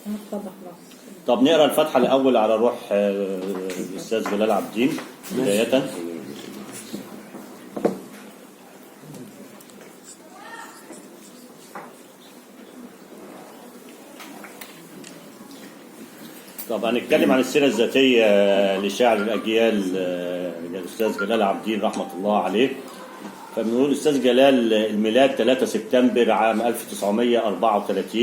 اتفضل خلاص. طب نقرا الفاتحة الاول على روح الاستاذ جلال عابدين بدايه. طب هنتكلم عن السيرة الذاتية لشاعر الاجيال الاستاذ جلال عابدين رحمه الله عليه. فبنقول الاستاذ جلال الميلاد 3 سبتمبر عام 1934،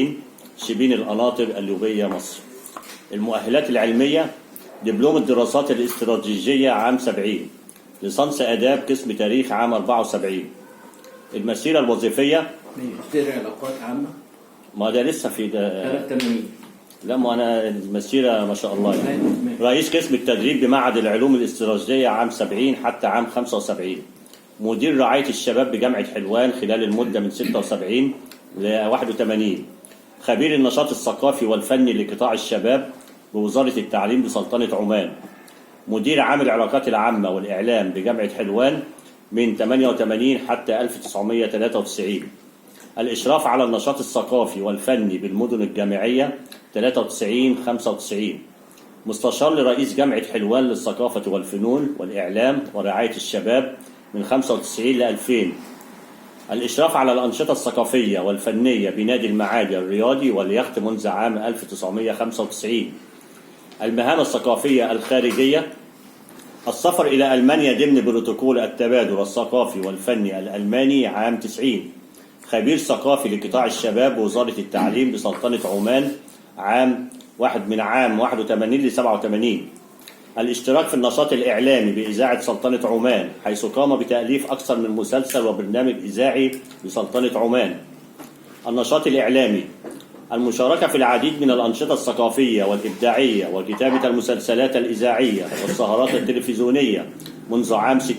شبين القناطر القليوبيه مصر. المؤهلات العلمية: دبلوم الدراسات الاستراتيجية عام 70، ليسانس آداب قسم تاريخ عام 74. المسيرة الوظيفية: ماجستير علاقات عامة. ما ده لسه في ده. 83. لا، ما أنا المسيرة ما شاء الله يعني. ماشي. رئيس قسم التدريب بمعهد العلوم الاستراتيجية عام 70 حتى عام 75. مدير رعاية الشباب بجامعة حلوان خلال المدة من 76 ل 81. خبير النشاط الثقافي والفني لقطاع الشباب بوزارة التعليم بسلطنة عمان. مدير عام العلاقات العامة والإعلام بجامعة حلوان من 88 حتى 1993. الإشراف على النشاط الثقافي والفني بالمدن الجامعية 93 95. مستشار لرئيس جامعة حلوان للثقافة والفنون والإعلام ورعاية الشباب من 95 ل 2000. الإشراف على الأنشطة الثقافية والفنية بنادي المعادي الرياضي واليخت منذ عام 1995. المهام الثقافية الخارجية: السفر إلى ألمانيا ضمن بروتوكول التبادل الثقافي والفني الألماني عام 90. خبير ثقافي لقطاع الشباب بوزارة التعليم بسلطنة عمان عام واحد من عام 81 ل 87. الاشتراك في النشاط الإعلامي بإذاعة سلطنة عمان، حيث قام بتأليف أكثر من مسلسل وبرنامج إذاعي بسلطنة عمان. النشاط الإعلامي: المشاركة في العديد من الأنشطة الثقافية والإبداعية وكتابة المسلسلات الإذاعية والسهرات التلفزيونية منذ عام 60،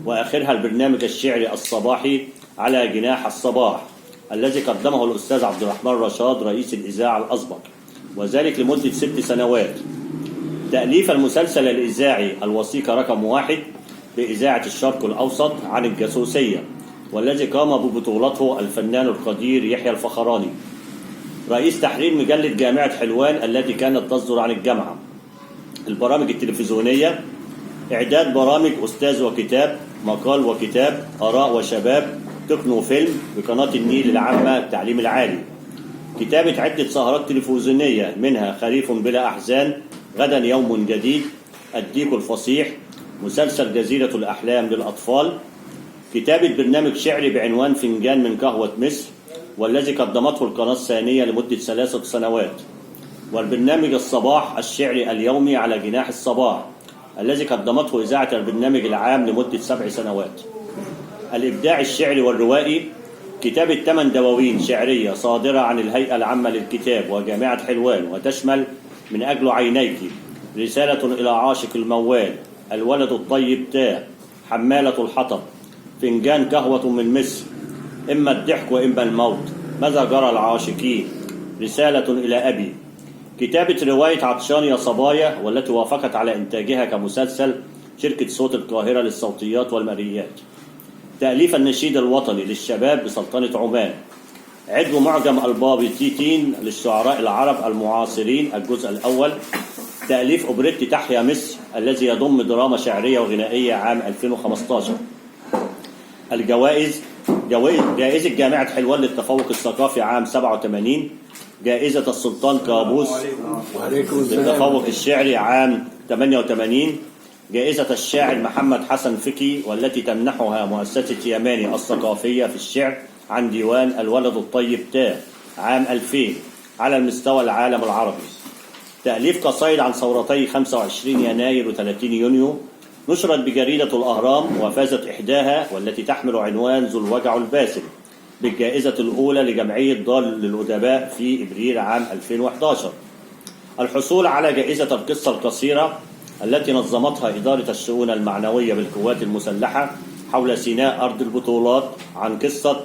وآخرها البرنامج الشعري الصباحي على جناح الصباح الذي قدمه الأستاذ عبد الرحمن رشاد رئيس الإذاعة الأسبق، وذلك لمدة 6 سنوات. تأليف المسلسل الإذاعي الوثيقة رقم 1 بإذاعة الشرق الأوسط عن الجاسوسية، والذي قام ببطولته الفنان القدير يحيى الفخراني. رئيس تحرير مجلة جامعة حلوان التي كانت تصدر عن الجامعة. البرامج التلفزيونية: إعداد برامج أستاذ وكتاب، مقال وكتاب، آراء وشباب، تكنو فيلم بقناة النيل العامة التعليم العالي. كتابة عدة سهرات تلفزيونية منها خريف بلا أحزان، غدا يوم جديد، الديك الفصيح، مسلسل جزيرة الأحلام للأطفال. كتابة برنامج شعري بعنوان فنجان من قهوة مصر، والذي قدمته القناة الثانية لمدة 3 سنوات. والبرنامج الصباح الشعري اليومي على جناح الصباح الذي قدمته إذاعة البرنامج العام لمدة 7 سنوات. الإبداع الشعري والروائي: كتابة 8 دواوين شعرية صادرة عن الهيئة العامة للكتاب وجامعة حلوان، وتشمل من أجل عينيك، رسالة إلى عاشق الموال، الولد الطيب تاه، حمالة الحطب، فنجان قهوة من مصر، إما الضحك وإما الموت، ماذا جرى العاشقين، رسالة إلى أبي. كتابة رواية عطشان يا صبايا، والتي وافقت على إنتاجها كمسلسل شركة صوت القاهرة للصوتيات والمرئيات. تأليف النشيد الوطني للشباب بسلطنة عمان. عضو معجم البابي تيتين للشعراء العرب المعاصرين الجزء الأول. تأليف أوبريت تحيا مصر الذي يضم دراما شعرية وغنائية عام 2015. الجوائز: جائزة جامعة حلوان للتفوق الثقافي عام 87، جائزة السلطان قابوس للتفوق الشعري عام 88، جائزة الشاعر محمد حسن فكي والتي تمنحها مؤسسة يماني الثقافية في الشعر عن ديوان الولد الطيب تاه عام 2000 على المستوى العالم العربي. تأليف قصائد عن ثورتي 25 يناير و30 يونيو نشرت بجريدة الأهرام، وفازت إحداها والتي تحمل عنوان ذو الوجع الباسل بالجائزة الأولى لجمعية دار للأدباء في إبريل عام 2011. الحصول على جائزة القصة القصيرة التي نظمتها إدارة الشؤون المعنوية بالقوات المسلحة حول سيناء أرض البطولات عن قصة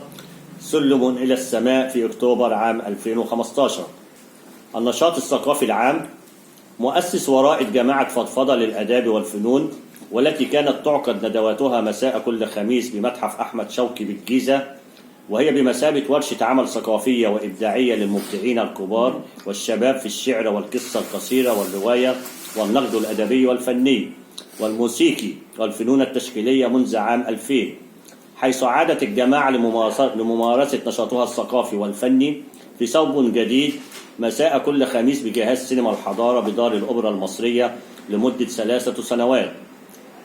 سلم إلى السماء في أكتوبر عام 2015. النشاط الثقافي العام: مؤسس ورائد جامعة فضفضة للآداب والفنون، والتي كانت تعقد ندواتها مساء كل خميس بمتحف أحمد شوقي بالجيزة. وهي بمثابة ورشة عمل ثقافية وإبداعية للمبدعين الكبار والشباب في الشعر والقصة القصيرة والرواية والنقد الأدبي والفني والموسيقي والفنون التشكيلية منذ عام 2000، حيث عادت الجماعة لممارسة نشاطها الثقافي والفني في ثوب جديد مساء كل خميس بجهاز سينما الحضارة بدار الأوبرا المصرية لمدة 3 سنوات.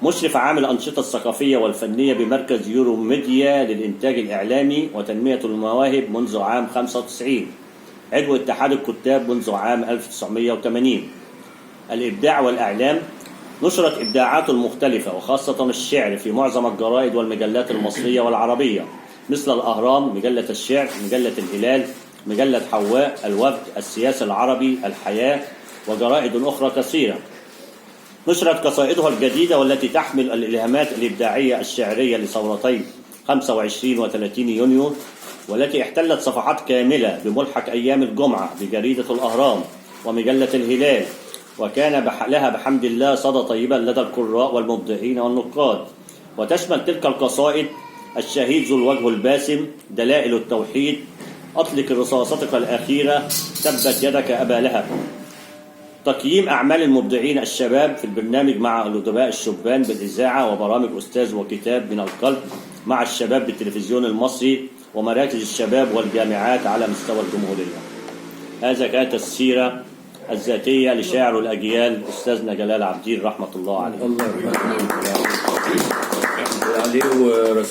مشرف عام الأنشطة الثقافية والفنية بمركز يوروميديا للإنتاج الإعلامي وتنمية المواهب منذ عام 95، عضو اتحاد الكتاب منذ عام 1980. الإبداع والإعلام: نشرت إبداعاته المختلفة وخاصة الشعر في معظم الجرائد والمجلات المصرية والعربية مثل الأهرام، مجلة الشعر، مجلة الهلال، مجلة حواء، الوفد، السياسي العربي، الحياة، وجرائد أخرى كثيرة. نشرت قصائدها الجديدة والتي تحمل الإلهامات الإبداعية الشعرية لثورتي 25 و30 يونيو، والتي احتلت صفحات كاملة بملحق أيام الجمعة بجريدة الأهرام ومجلة الهلال، وكان لها بحمد الله صدى طيبا لدى القراء والمبدعين والنقاد. وتشمل تلك القصائد الشهيد ذو الوجه الباسم، دلائل التوحيد، أطلق رصاصتك الأخيرة، تبت يدك أبا لهب. تقييم أعمال المبدعين الشباب في البرنامج مع الأدباء الشبان بالإذاعة وبرامج أستاذ وكتاب من القلب مع الشباب بالتلفزيون المصري ومراكز الشباب والجامعات على مستوى الجمهورية. هذا كانت السيرة الذاتية لشاعر الأجيال أستاذنا جلال عابدين رحمة الله عليه. الله يرحمه عليه.